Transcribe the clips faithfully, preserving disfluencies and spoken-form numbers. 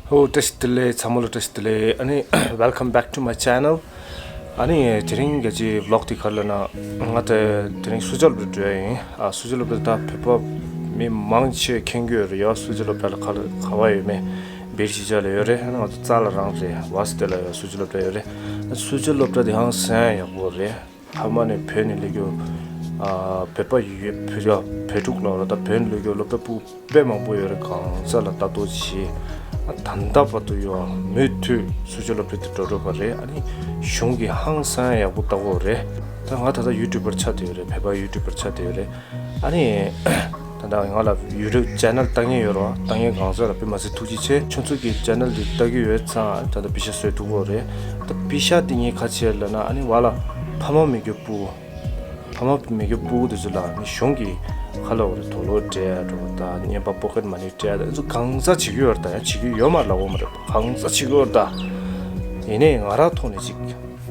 ཨོ། བཀྲ་ཤིས་བདེ་ལེགས། ཚང་མ་ལ་བཀྲ་ཤིས་བདེ་ལེགས། ཨ་ནི། Welcome back to my channel. ཨ་ནི་དེ་རིང་ག་ཅི་vlog དེ་ག་རེ་ལབ་ན། ང་དེ་དེ་རིང་སུ་ཇཱ་སློབ་གྲྭར་འགྲོ་ཡ་ཡིན། ཨ། སུ་ཇཱ་སློབ་གྲྭ་ད་བོད་པ་མི་མང་ཆེ་མཁྱེན་གྱི་ཡོད་རེད་ཡ། སུ་ཇཱ་སློབ་གྲྭ་ལ་ག་ལ་ག་བ་ཡོད་མེད། བེར་གཞིས་ཆགས་ལ་ཡོད་རེད། ཨ་ནི་ང་ཚོ་རྩ་ལ་རང་རེད། ཝ་སི་ཏེ་ལ་ཡོད། སུ་ཇཱ་སློབ་གྲྭ་ཡོད་རེད། སུ་ཇཱ་སློབ་གྲྭ་དེ་ཧང་སང་ཡག་པོ་རེད། ཕ་མ་ནས་བོད་ནས་སླེབས་རྒྱུ། ཨ། བོད་པ་ཡོད། བོད་ཡ་བོད་ཕྲུག་ལ་ར་ད་བོད་ནས་སླེབས་རྒྱུ་སློབ་གྲྭ་ཕྲུ་གུ་དཔེ་མང་པོ་ཡོད་རེད། གང་ས་ལ་ལྟ་རྟོག་བྱེད། ཨ། ད་ལྟ་བར་དུ་ཡོད། མུ་མཐུད་སུ་ཇཱ་སློབ་གྲྭ་དེ་འགྲོ་འགྲོ་བ་རེད། ཨ་ནི་གཞུང་གིས་ཧང་སང་ཡག་པོ་ལྟ་གི་ཡོད་རེད། ད་ང་ད་ལྟ་ཡུ་ཊུབ་པར་ཆགས་བསྡད་ཡོད་རེད། བོད་པ་ཡུ་ཊུབ་པར་ཆགས་བསྡད་ཡོད་རེད། ཨ་ནི། ད་ལྟ་ང་ལ་ཡུ་ཊུབ་ཆེ་ནལ་ལྟ་མཁན་ཡོད་རེད་བ། ལྟ་མཁན་གང་ཟག་ལ་དཔེ་མ་སྲིད་ཐུགས་རྗེ་ཆེ། ཁྱོད་ཚོ་གི་ཆེ་ནལ་འདི་ལྟ་གི་ཡོད་ཙང་ད་ལྟ་པེ་ཤ་བཟོས་ཐུབ་ཀྱི་ཡོད་རེད། ད་པེ་ཤ་དེ་ངས་ག་རེ་བྱས་ལབ་ན། ཨ་ནི་བ་ལ་ཕ་མ་མེད་རྒྱུ་ཕྲུ་གུ། ཕ་མ་མེད་རྒྱུ་ཕྲུ་གུ་དེ་ཚོ་ལ་ནི་གཞུང་གིས་ག་རེ་ལབ་དགོས་རེད། དུག་ལོག་སྤྲད་འགྲོ་དང་། རྔན་པ་པོ་ཀེཊ་མ་ནི་སྤྲད་དང་། ཨ་ཚོ་གང་ཟག་བྱེད་ཀྱི་ཡོད་རེད། ད་ཡང་བྱེད་ཀྱི་ཡོད་མ་རེད་ལབ་དགོས་མ་རེད། གང་ཟག་བྱེད་ཀྱི་ཡོད་རེད། ད་ཡིན་ནའི་ང་རང་ཐོག་ནས་ཅིག་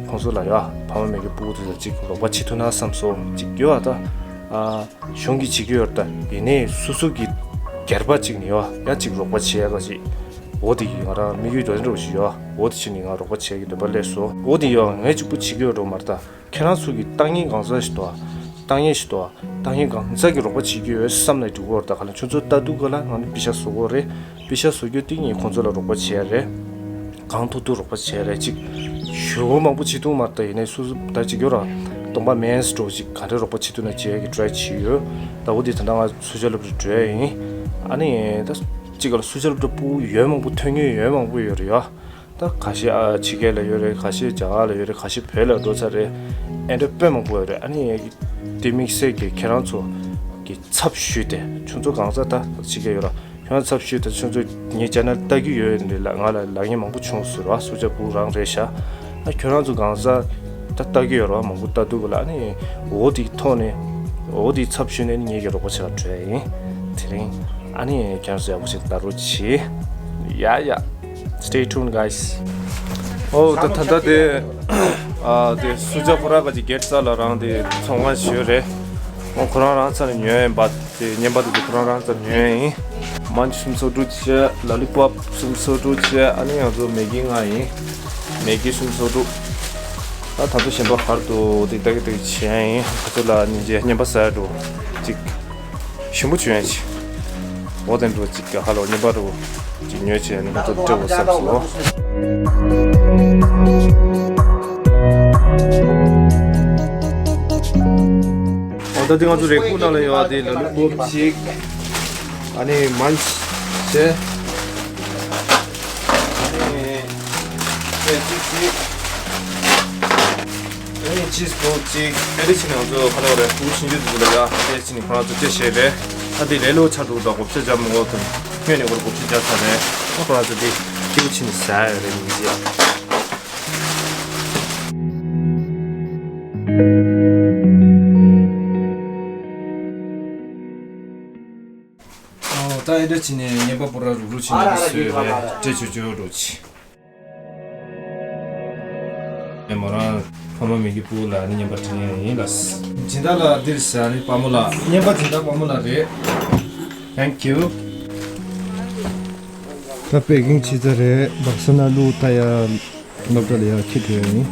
ཁོང་ཚོ་ལ་ཡ། ཕ་མ་མེད་རྒྱུ་ཕྲུ་གུ་དེ་ཚོ་ཅིག་རོགས་པ་བྱེད་ཐུབ་ན་བསམ་སོང་། ཅིག་ཡོད་ཨ། ད། ཨ། གཞུང་གིས་བྱེད་ཀྱི་ཡོད་རེད། ད་ཡིན་ནའི་སོ་སོ་གི་སྒེར་པ་ཅིག་ནས་ཡ་ཡ་ཅིག་རོགས་པ་བྱེད་ཡ་ག་ཅིག་འོ་དེ་ཡིན། ང་རང་དམིགས་ཡུལ་དོན་འགྲོ་ཞིག་ཡོད། འོ་དེ་བྱས་ནས་ང་རོགས་པ་བྱེད་ཀྱི་འདོད་པ་སླེབས་སོང་། འོ་དེ་ཡོད། ངས་གཅིག་པུ་བྱེད་ཀྱི་ཡོད་འགྲོ་མ་རེད། ད་ཁྱེད་རང་ཚོ་གི་ལྟ་མཁན་གང་ཟག་ཞིག་འདུག་ཨ། ལྟ་མཁན་ཞིག་འདུག་ཨ། ལྟ་མཁན་གང་ཟག་གིས་རོགས་པ་བྱེད་ཀྱི་ཡོད་བསམ་ནས་འགྲིག་གི་ཡོད་རེད། ད་ག་ལ་ཁྱོད་ཚོ་ལྟ་དུས་ག་ལ་ང་ནི་པེ་ཤ་བཟོ་གི་ཡོད་རེད། པེ་ཤ་བཟོ་རྒྱུ་དེ་ངས་ཁོང་ཚོ་ལ་རོགས་པ་བྱེད་ཡ་རེད། གང་ཐུབ་ཐུབ་རོགས་པ་བྱས་རེད། ཅིག་ཞེ་པོ་མང་པོ་བྱེད་ཐུབ་མ་རེད། ད་ཡིན་ནའི་སོ་སོ་ད་ཅིག་ཡོད་ར། སྟོང་པ་མེད་འགྲོ་ཅིག་ག་འདྲ་རོགས་པ་བྱེད་ཐུབ་ན་བྱེད་ཡ་གི་ཊི་རའི་བྱེད་ཀྱི་ཡོད། ད་འོ་དེ་ད་ལྟ་ང་སུ་ཇཱ་སློབ་གྲྭར་འགྲོ་ཡ་ཡིན། ཨ་ནི་ད་ཅིག་ག་ལ་སུ་ཇཱ་སློབ་གྲྭ་ཕྲུ་གུ་ཡོད་མང་པོ། ཐོན་མཁན་ཡོད་མང་པོ་ཡོད་རེད་ཡ། ད་ཁ་ཤས་ཨ་ཕྱི་རྒྱལ་ལ་ཡོད་རེད། ཁ་ཤས་རྒྱ་གར་ལ་ཡོད་རེད། ཁ་ཤས་བོད་ལ་འགྲོ་ཚར་རེད། ཨེ་འདྲ་དཔེ་མང་པོ་ཡོད་རེད། ཨ་ནི་དེ་དམིགས་བསལ་གྱི་ཁྱེད་རང་ཚོ་གི་ཚབ་ཞུས་ཏེ། ཁྱོད་ཚོ་གང་ཟག་ད་ཕྱི་རྒྱལ་ཡོད་ར། ཁྱོད་རང་ཚབ་ཞུས་ཏེ་ཁྱོད་ཚོ་ངའི་ཆེ་ནལ་ལྟ་གི་ཡོད་ནི་ལ་ང་ལ་ལབ་མཁན་མང་པོ་བྱུང་ཟེར་བ། སུ་ཇཱ་ཕྲུ་གུ་རང་རེད་ཤག་ཨ་ཁྱོད་རང་ཚོ་གང་ཟག་ད་ལྟ་གི་ཡོད་ར། མང་པོ་ལྟ་འདུག་ག་ལ། ཨ་ནི་འོ་དེའི་ཐོག་ནས་འོ་དེའི་ཚབ་ཞུས་ནས་ངེད་ཀྱི་རོགས་པ་བྱེད་ག་འགྲོ་ཡ་ཡིན་དེ་རིང་། ཨ་ནི་ཁྱེད་རང་ཚོ་ཡག་པོ་ཞིག་ལྟ་རོགས་གྱིས། ཡ་ཡ། Stay tuned, guys. ཨོ་ད་ད་ལྟ་དེ། ཨ་དེ་སུ་ཇཱ་ཕོ་ར་ག་ཅིག་གེ་ཊི་རྩ་ལ་རང་དེ་ཚོང་ཁང་ཞིག་ཡོད་རེད། ཨོ་ཁོ་རང་རང་རྩ་ནས་ཉོས་ཡིན་པ། དེ་རྔན་པ་དེ་ཚོ་ཁོ་རང་རང་རྩ་ནས་ཉོས་ཡིན། མན་ཆུ་སུམ་ཅུ་སོ་དྲུག་བྱས། ལ་ལི་པོབ་སུམ་ཅུ་སོ་དྲུག་བྱས། ཨ་ནི་ང་ཚོ་མེ་གི་ལྔ་ཡིན། མེ་གི་སུམ་ཅུ་སོ་དྲུག་ད་ད་ཚོ་གཞན་པ་བར་དུ་དེ་ལྟ་གི་ལྟ་གི་བྱས་ཡིན། ཁོ་ཚོ་ལ་ཉིན་རྗེས་རྔན་པ་ཟ་འགྲོ་ཅིག་ཞིམ་པོ་བྱུང་ཡ་ཅིག་འོ་དེ་འགྲོ་ཅིག་ཧ་ལོ་རྔན་པ་འགྲོ་ཅིག་ཉོས་བྱས་ནས་ང་ཚོ་སྤྲད་དགོས་བསམ་སོང་། འོ་ད་དེ་ང་ཚོ་རེ་སྐུག་ནང་ལ་ཡོད་དེ་ལ་ལུ་པོབ་ཅིག་ཨ་ནི་མན་ཆུ་བྱས། ཨ་ནི་ཅིག་ཅིག་ཨ་ནི་ཅིས་བོག་ཅིག་ཨ་ནི་ཕྱི་ནང་ཚོ་ཁ་ལོ་རེ་ཕྲུ་གུ་ཆུང་ཆུང་དེ་ཚོ་ལ་ཡ། ཨ་ནི་ཕྱི་ནི་ཁོ་རང་ཚོ་ཅི་བྱེད་རེད། ཨ་དེ་ལས་ལོ་ཆ་འགྲོ་དང་བགོ་བཤའ་རྒྱབ་མི་དགོས་དང་། སྔོན་ནས་བགོ་བཤའ་རྒྱབ་ཚར་རེད། ཨ་ཁོ་རང་ཚོ་དེ་ཕྲུ་གུ་ཕྱི་ནི་ཟ་ཡ་རེད་མི་ཅི། ཨོ་ད་ཨེ་འདྲ་བྱས་ནས་རྔན་པ་པོ་ར་རུག་རུག་བྱས་ནས་བཟོས་རེད། སྤྲད་ཆོག་ཆོག་འགྲོ་ཆི། ཨེ་མོ་རང་ཕ་མ་མེད་ཀྱི་ཕྲུ་གུ་ལ་ནི་རྔན་པ་སྤྲད་ཡ་ཡིན་ལ། སྦྱིན་བདག་ལགས་འདིར་ཟ་ནི་དཔའ་མོ་ལགས། རྔན་པ་སྦྱིན་བདག་དཔའ་མོ་ལགས་རེད། Thank you. ད་པེ་ཀིང་བྱས་ཚར་རེད། སྦག་ས་ནང་བླུགས་ད་ཡ། སློབ་གྲྭ་ལ་ཡར་འཁྱེར་འགྲོ་ཡ་ཡིན།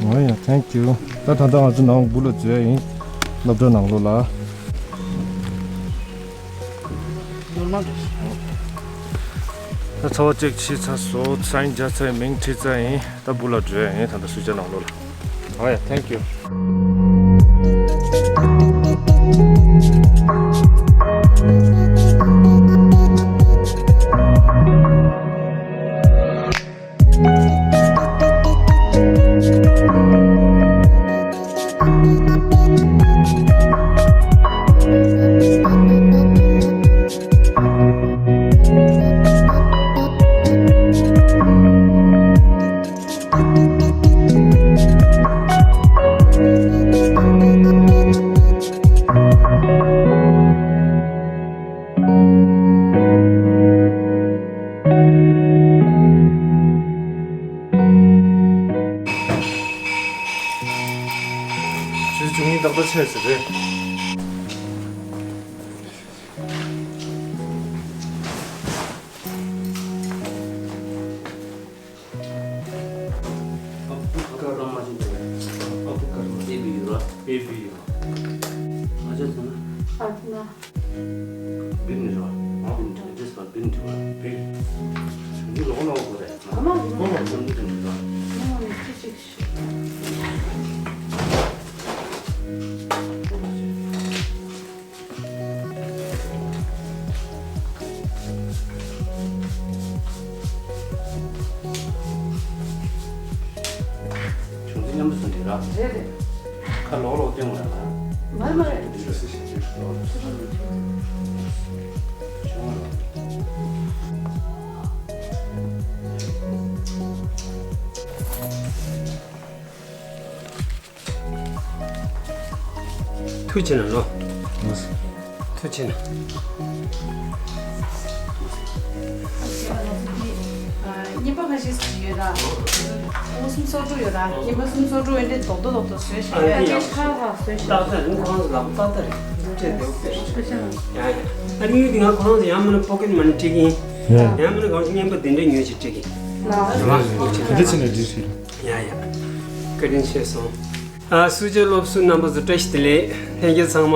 ཨོ་ཡ། Thank you. ད་ད་ལྟ་ང་ཚོ་ནང་སྦུག་ལ་འཛུལ་ཡ་ཡིན། སློབ་གྲྭ་ནང་ལོགས་ལ། ད་ཚ་བ་ཅིག་ཕྱིས་ཚར་སོང་། སའིན་རྒྱག་ཚར། མིང་བྲིས་ཚར་ཡིན། ད་སྦུག་ལ་འགྲོ་ཡ་ཡིན། ད་ལྟ་སུ་ཇཱ་ནང་ལོགས་ལ། ཨོ་ཡ། Thank you. ཆུ་ཚོད་བཅུ་གཉིས་ཏག་ཏག་ཆགས་ཟེར་རེད། ཅེས་སོང་ན། ཨ་ན། བིར་ནི་རོ། ཨ་འདྲེས་པ་བིར་ནི་རོ། བིར། འདི་ལོག་ལོག་གོ་རེད། ཨ་མ་གོ་མ་གོ་མི་འདུག་རོ། ཨ་མ་ནི་ཅི་ཅིག་ཤི། ཆུང་ཚེ་མཉམ་དུ་སོང་འདི་ར། རེད་རེད། ཁ་ལོག་ལོག་སྟོན་དགོས་ན། མ་རེད་མ་རེད། ཆུང་ལ། ཐུགས་རྗེ་གནང་ལོ། ཐུགས་རྗེ་གནང་། རྙིང་པ་ཁ་ཤས་ཤིག་ཡོད་ད། ཨོ་སུམ་སོ་དྲུག་ཡོད་ད། རྙིང་པ་སུམ་སོ་དྲུག་ཡོད་འདྲེ་རྡོག་རྡོག་རྡོག་རྡོག་བཟོས་ཤིག་ཡོད། ཨ་ཁ་ཁ་བཟོས་ཤིག་ཏག་ཏག་རིང་ཁོ་རང་ཚོ་ལག་པ་ཏག་ཏག་རེད། སྤྲད་དེ་འོ་དེ་རེད། ཡ་ཡ། ཨ་རིང་ཡུལ་དེ་ང་ཁོ་རང་ཚོ་ཡང་མིན་ན་པོ་ཀེ་ཊི་མ་ནི་སྤྲད་ཀྱིན། ཡ། ཡང་མིན་ན་གང་ཞིག་རྙིང་པ་དེ་འདྲ་ཉོས་ཤིག་སྤྲད་ཀྱིན། ལགས། རེད་བ། ཨོ་ཁེ། དེ་འདྲ་བྱས་ན་འགྲིག་ཤིག་ཡ་ཡ། བཀའ་དྲིན་ཆེ་སོང་། ཨ་སུ་ཇའི་སློབ་ཟུར་རྣམ་པ་ཚོ་བཀྲ་ཤིས་བདེ་ལེགས། ལྷན་རྒྱས་ཚང་མ་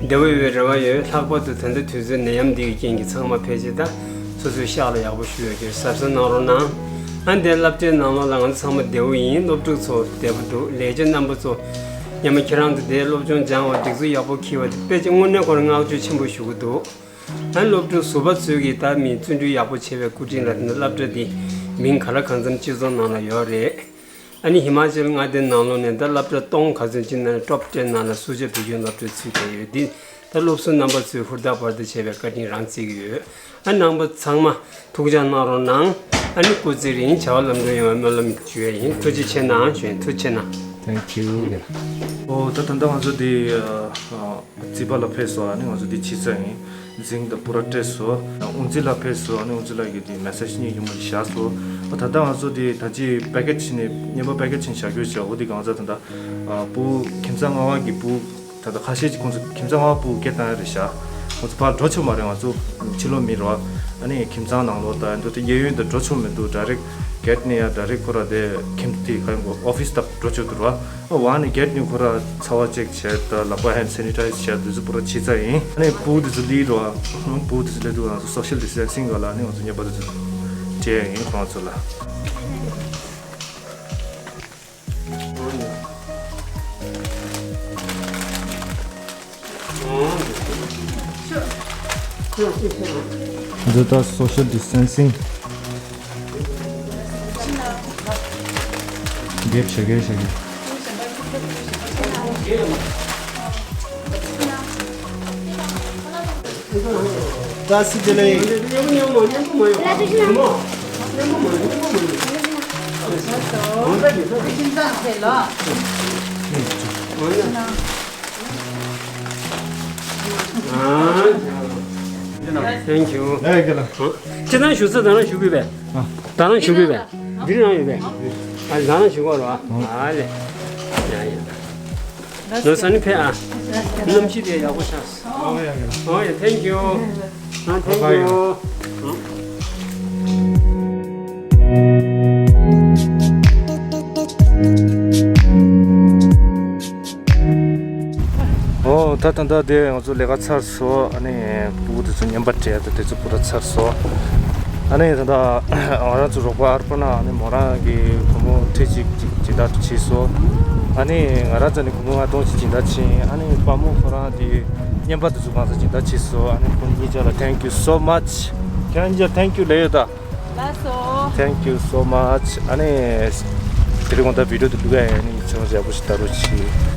བདེ་པོ་ཡོད་པའི་རེ་བ་ཡོད། ལྷག་པར་དུ་ད་ལྟ་དུས་ཚོད་ནད་ཡམས་འདི་གི་རྐྱེན་གྱིས་ཚང་མ་ཕལ་ཆེར་ད་སོ་སོའི་ཤག་ལ་ཡག་པོ་བཞུགས་ཡོད་ཀྱི་གཟབ་གཟབ་གནང་རོགས་གནང་། ཨ་འདིའི་སློབ་གྲྭའི་ནང་ལོགས་ལ་ང་ཚོ་ཚང་མ་བདེ་པོ་ཡིན། སློབ་ཕྲུག་ཚོ་བདེ་པོ་འདུག་ལས་བྱེད་རྣམ་པ་ཚོ་སྔོན་མ་ཁྱེད་རང་ཚོ་འདིའི་སློབ་སྦྱོང་སྦྱང་བ་སྒྲིག་འཛུགས་ཡག་པོ་འཁྱེར་བ་དེ་ཕལ་ཆེར་དངོས་གནས་ཁོ་རང་བསྔགས་བརྗོད་ཆེན་པོ་ཞུ་གི་འདུག་ཨ་སློབ་ཕྲུག་ཟུར་པ་ཚོས་ཀྱིས་ད་མི་བརྩོན་འགྲུས་ཡག་པོ་བྱས་པའི་སྐུ་དྲིན་ལ་དེ་ནི་སློབ་གྲྭ་འདི་མིང་ག་ལ་གང་འཚམ་སྤྱི་ཚོགས་ནང་ལ་ཡོད་རེད། ཨ་ནི་ཧི་མ་ཅལ་མངའ་སྡེ་ནང་ལོགས་ནས་ད་སློབ་གྲྭ་སྟོང་ག་ཚོད་ཅིག་ནང་ཊོབ་ཊེན་ནང་ལ་སུ་ཇཱ་བོད་ཁྱིམ་སློབ་གྲྭ་ཚུད་བསྡད་ཡོད། འདི་ད་སློབ་ཟུར་རྣམ་པ་ཚོས་ཧུར་ཐག་བར་ཐག་བྱས་པའི་བཀའ་དྲིན་རང་བརྩི་གི་ཡོད། ཨ་རྣམ་པ་ཚང་མ་ཐུགས་ཅག་གནང་རོགས་གནང་། ཨ་ནི་སྐུ་ཚེ་རིང་། བྱ་བ་ལམ་འགྲོ་ཡོང་བའི་སྨོན་ལམ་ཞུ་ཡས་ཡིན། ཐུགས་རྗེ་ཆེ་གནང་ཞུ་ཡིན། ཐུགས་རྗེ་གནང་། Thank you. ཨོ་ད་ད་ལྟ་ང་ཚོ་འདི་རྩིས་པ་ལ་ཕེབས་སོང་། ཨ་ནི་ང་ཚོ་འདི་ཕྱི་ཚ་ཡིན། འཛིང་དང་པུ་ར་སྤྲད་སོང་། དབུ་འཛིན་ལགས་ཕེབས་སོང་། ཨ་ནི་དབུ་འཛིན་ལགས་ཀྱིས་དེ་མེ་སེ་ཇི་གཉིས་ཉུང་ངུ་བཞག་སོང་། ཨ་ད་ལྟ་ང་ཚོ་དེ་ད་ཅི་པེ་ཀེ་ཇི་ནས་རྙིང་པ་པེ་ཀེ་ཇི་ནས་བཞག་རྒྱུ་བྱས། འོ་དེ་གང་ཟག་ད་ལྟ་ཨ་སྤུ་གུ་ཁྱིམ་ཚང་ལྔ་པ་གི་སྤུ་གུ་ད་ལྟ་ཁ་ཤས་ཀྱིས་ཁོང་ཚོ་ཁྱིམ་ཚང་ལྔ་པ་སྤུ་གུ་སྐད་བཏང་ཡ་རེད་བཞག་ཁོང་ཚོ་ཕར་འགྲོ་ཆོག་མ་རེད། ང་ཚོ་ཕྱི་ལོགས་མི་རེད་བ། ཨ་ནི་ཁྱིམ་ཚང་ནང་ལོགས་ད་འདུག་དེ་གཡས་གཡོན་དུ་འགྲོ་ཆོག་མི་འདུག་ཌའི་རེག་གེ་ཊི་ནས་ཡ་ཌའི་རེག་ཁོ་ར་དེ་ཁྱིམ་དེ་ག་ཡོང་གོ་ཨོ་ཕི་སི་ད་འགྲོ་ཆོག་འདུག་ར། ཨ་ཝང་ནི་གེ་ཊི་ནི་ཁོ་ར་ཚ་བ་ཅེག་བྱས། ད་ལག་པ་ཧེན་སེ་ནི་ཊའི་ཛི་བྱས། དུས་ཚོད་པུ་ར་ཕྱི་ཚ་ཡིན། ཨ་ནི་སྤུ་གུ་དེ་ཚོ་ལི་རོ། སྤུ་གུ་དེ་ཚོ་ལི་འདུག་ང་ཚོ་སོ་ཤལ་ཌི་སི་ཊན་སིང་ག་ལ་ཨ་ནི་ང་ཚོ་ཉེས་པ་དེ་ཚོ་སྤྲད་ཡིན་ཁོང་ཚོ་ལ། འདི་ད་སོ་ཤལ་ཌི་སི་ཊན་སིང་། གེབ་ཞེ་གེ་ཞེ་གེ། བཀྲ་ཤིས་བདེ་ལེགས། Thank you. ཨེ་ཀེ་ལ། ཁྱེད་རང་བཞུགས་ས་ད་རང་བཞུགས་ཀྱི་པས། ཨ། ད་རང་བཞུགས་ཀྱི་པས། འདི་རང་ཡོད་པས། ཨ་ད་རང་བཞུགས་པ་རོ། ཨ་ལེ། ཡ་ཡ། ལོ་ས་ནི་ཕེ་ཨ། གནམ་གཤིས་དེ་ཡག་པོ་ཆགས། ཨོ་ཡ་ཡ། ཨོ་ཡ། Thank you. ཨ་Thank you. ཨོ་ད་ད་ད་དེ་ང་ཚོ་ལས་ཀ་ཚར་སོང་། ཨ་ནི་སྤུ་གུ་དེ་ཚོ་བརྙན་པར་སྤྲད་དེ་དེ་ཚོ་པུ་ར་ཚར་སོང་། ཨ་ནི་ད་ད་ང་རང་ཚོ་རོགས་པ་ཨར་པ་ན་ཨ་ནི་མོ་རང་གི་སྒོར་མོ་ཁྲི་གཅིག་ཅིག་སྦྱིན་བདག་བྱས་སོང་། ཨ་ནི་ང་རང་ཚོ་ནི་སྒོར་མོ་ལྔ་སྟོང་ཅིག་སྦྱིན་བདག་བྱས། ཨ་ནི་དཔའ་མོ་ཁོ་རང་དེ་བརྙན་པར་དེ་ཚོ་གང་ས་སྦྱིན་བདག་བྱས་སོང་། ཨ་ནི་ཁོང་གཉིས་ཆ་ལ་thank you so much། ཁྱེད་རང་གཉིས་ཆ་thank you ལབ་ཡོད་ད། ལགས་སོ། Thank you so much། ཨ་ནི་དེ་རིང་གོང་ད་བི་ཌི་ཡོ་དེ་བླུག་ཡ་ཡིན། ཨ་ནི་ཆུང་ཆུང་ཡག་པོ་ཞིག་ལྟ་རོགས་གྱིས།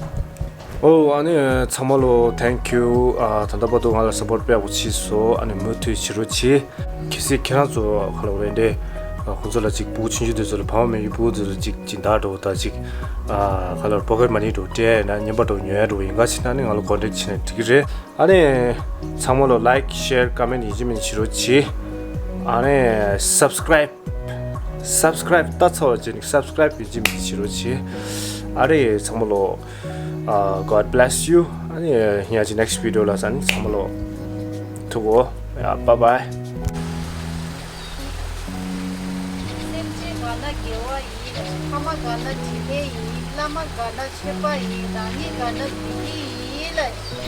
ཨོ་ཨ་ནི་ཚང་མ་ལོ་thank you། ཨ་ད་ལྟ་བར་དུ་ང་ལ་སབ་པོར་དཔེ་ཡག་པོ་བྱས་སོང་། ཨ་ནི་མུ་མཐུད་བྱེད་རོགས་གྱིས། གལ་སྲིད་ཁྱེད་རང་ཚོ་ག་ལ་རེད་འདྲེ་ཁོང་ཚོ་ལ་ཅིག་སྤུ་གུ་ཆུང་ཆུང་དེ་ཚོ་ལ་ཕ་མ་མེད་པའི་སྤུ་གུ་དེ་ཚོ་ཅིག་སྦྱིན་བདག་འདྲ་བོ་དང་ཅིག་ཨ་ག་ལ་པོ་ཀེཊ་མ་ནི་འདྲ་བོ་སྤྲད་ཡ་ཡིན་ན། བརྙན་པར་འདྲ་བོ་ཉོ་ཡ་འདྲ་བོ་ཡིན་ག་ཕྱིན་ན་ནི་ང་ལ་ཀོན་ཊེག་བྱས་ན་འགྲིག་གི་རེད། ཨ་ནི་ཚང་མ་ལོ་ལའིཀ་ཤེར་ཀོ་མེན་ཡིན་གཅིག་མིན་གཅིག་བྱེད་རོགས་གྱིས། ཨ་ནི་སབ་སི་ཀ་རའིབ། སབ་སི་ཀ་རའིབ་ལྟ་ཚར་བ་བྱས་ནས་སབ་སི་ཀ་རའིབ་ཡིན་གཅིག་མིན་གཅིག་བྱེད་རོགས་གྱིས། ཨ་རེ་ཚང་མ་ལོ། ཨ་God bless you། ཨ་ནི་ཡང་ཅིག་next video ལ་ས་ནི་ཚང་མ་ལོ་ཐུག་གོ། ཡ་bye bye། སེམས་ཅན་ག་ན་དགེ་བ་ཡིན། ཕ་མ་ག་ན་དྲིན་ལན་ཡིན། བླ་མ་ག་ན་མཆོད་པ་ཡིན། བདག་ཉིད་ག་ན་བདེ་སྐྱིད་ཡིན་ལ།